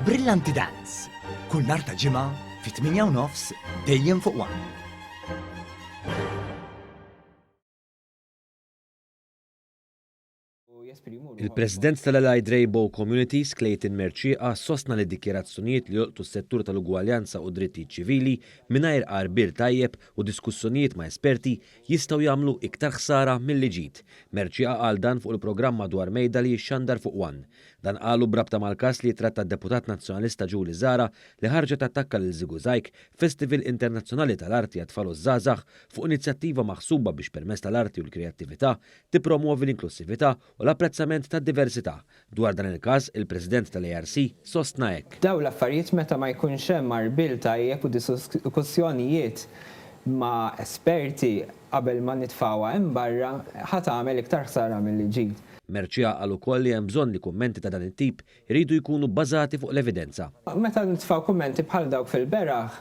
Brillanti Dance, kull nhar ta' Ġimgħa fit-8 u nofs dejjem fuq One. Il-President tal-Allied Rainbow Communities, Clayton Mercieca, sostna li dikjarazzjonijiet li jolqtu s-settur tal-ugwaljanza u d-drittijiet ċivili mingħajr għarbiel tajjeb u diskussjonijiet ma' esperti jistgħu jagħmlu iktar ħsara milli ġid. Mercieca qal dan fuq il-programm Madwar Mejda li jixxandar fuq one. Dan qalu b'rabta mal-każ li jittratta d-Deputat Nazzjonalista Julie Zahra li ħarġet tattakka lil Żigużajg, festival internazzjonali tal-arti għat-tfal u ż-żgħażagħ fuq inizjattiva maħsuba biex permezz tal-arti u l-kreattività tippromwovi l-inklussività u l-apprezzament tad-diversità. Dwar dan il-każ, il-President tal-ARC sostna hekk. Dawn l-affarijiet meta ma jkunx hemm għarbiel tajjeb u diskussjonijiet ma' esperti qabel ma nitfgħuha hemm barra ħa tagħmel iktar ħsara milli ġid. Mercieca qal ukoll li hemm bżonn li kummenti ta' dan it-tip iridu jkunu bbażati fuq l-evidenza. Meta nitfgħu kummenti bħal dawk fil-beraħ,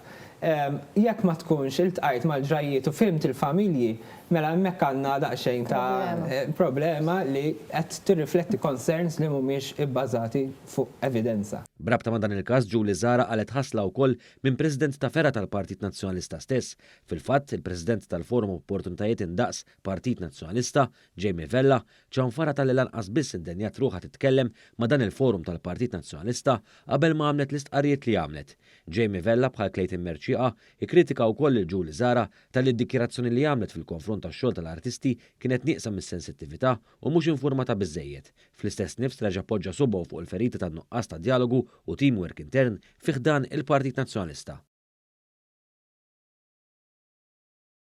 jekk ma tkunx iltqajt mal-ġrajjiet u fhimt il-familji, mela hemmhekk għandna daqsxejn ta' problema li qed tirrifletti concerns li mhumiex ibbażati fuq evidenza. B'rabta ma' dan il-każ, Julie Zahra qalet ħasla wkoll minn President ta' fergħa tal-Partit Nazzjonalista stess. Fil-fatt, il-President tal-Forum Opportunitajiet Indaqs Partit Nazzjonalista, Jamie Vella, Ċanfara talli lanqas biss indenjat ruħha titkellem ma' dan il-forum tal-Partit Nazzjonalista qabel ma għamlet l-istqarrijiet li għamlet. Jamie Vella bħal Clayton Mercieca ikkritika wkoll lil Julie Zahra talli d-dikjarazzjoni li għamlet fil-konfront tax-xogħol tal-artisti kienet nieqsa mis-sensittività u mhux infurmata biżżejjed. Fl-istess nifs reġa' poġġa subgħu fuq il-ferita tan-nuqqas ta' djalogu u teamwork intern fi ħdan il-Partit Nazzjonalista.